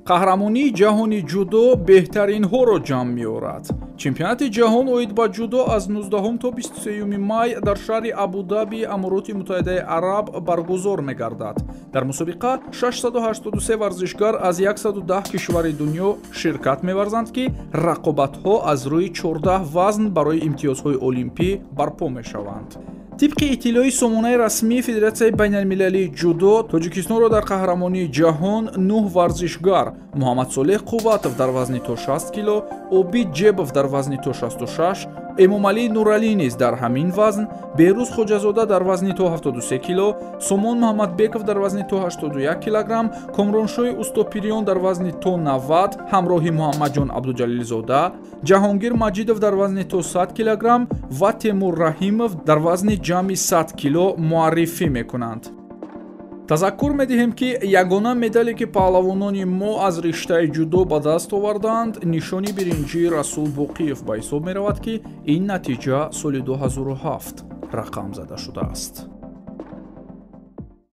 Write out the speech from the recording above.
Қаҳрамонии ҷаҳони ҷудо беҳтаринҳоро ҷамъ меорад. Чемпионати ҷаҳон оид ба ҷудо аз 19 то 23 май дар шаҳри Абудаби Амороти Муттаҳидаи Араб баргузор мегардад. Дар мусобиқа 683 варзишгар аз 110 кишвари дунё ширкат меварзанд, ки рақобатҳо аз рӯи 14 вазн барои имтиёзҳои олимпӣ барпо мешаванд. Тибқи иттилои сомонаи расмии Федератсияи байналмилалии ҷудо, Тоҷикистонро дар қаҳрамонии ҷаҳон 9 варзишгар: Муҳаммадсолеҳ Қувватов дар вазни то 60 кило, Обид Ҷебов дар вазни то 66, Эмомалӣ Нуралӣ низ дар ҳамин вазн, Беҳрӯз Хоҷазода дар вазни то 73 кило, Сомон Муҳаммадбеков дар вазни то 81 килограмм, Комроншоҳи Устопириён дар вазни то 90 ҳамроҳи Муҳаммадҷон Абдуҷалилзода, Ҷаҳонгир Маҷидов дар вазни то 100 килограмм ва Темур Раҳимов дар вазни ҷамъи 100 кило муаррифӣ мекунанд. Тазаккур медиҳем, ки ягона медале, ки паҳлавонони мо аз риштаи ҷудо ба даст овардаанд, нишони биринҷии Расул Боқиев ба ҳисоб меравад, ки ин натиҷа соли 2007 рақам зада шудааст.